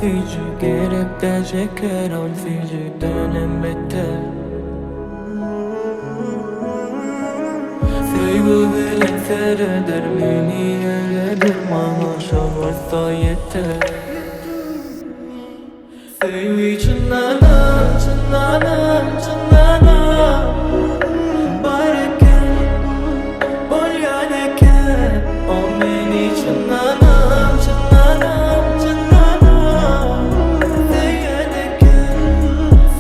süýji gerek däl şeker ol süýjüdenem beter. Söýgi bilen sereder meni ereder maňa şo bolsa ýeter. Söýgi çyndanam çyndanam çyndanam bar eken bolýan eken o meni çyndanam çyndanam çyndanam söýen eken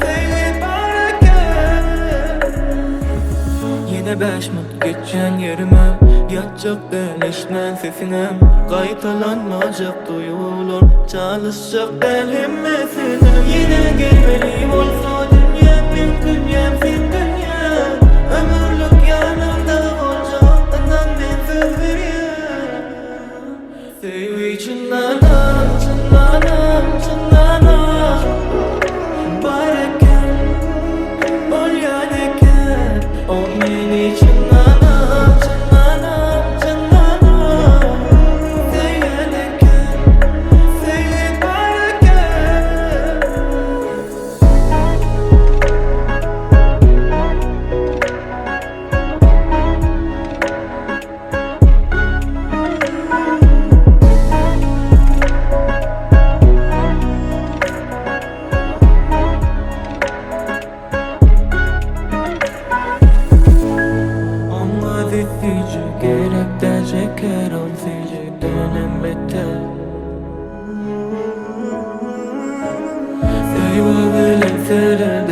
söýgi bar eken. Ýene bäş minut geçýän ýerime ýatjak däl eşitmän sesiňem gaýtalanmajak duýgular Çalyşjak däl hemmesini Ýene gelmeli bolsa dünýäm Men dünýäm sen dünýäm Ömürlik ýanyňda boljak Ynan men söz berýän Söýgi çyndanam çyndanam çyndanam Bar eken bolýan eken O meni çyndanam çyndanam çyndanam Söýen eken Söýgi bar eken. Oňa süýji gerek däl şeker ol süýjüdenem beter. Söýgi bilen sereder.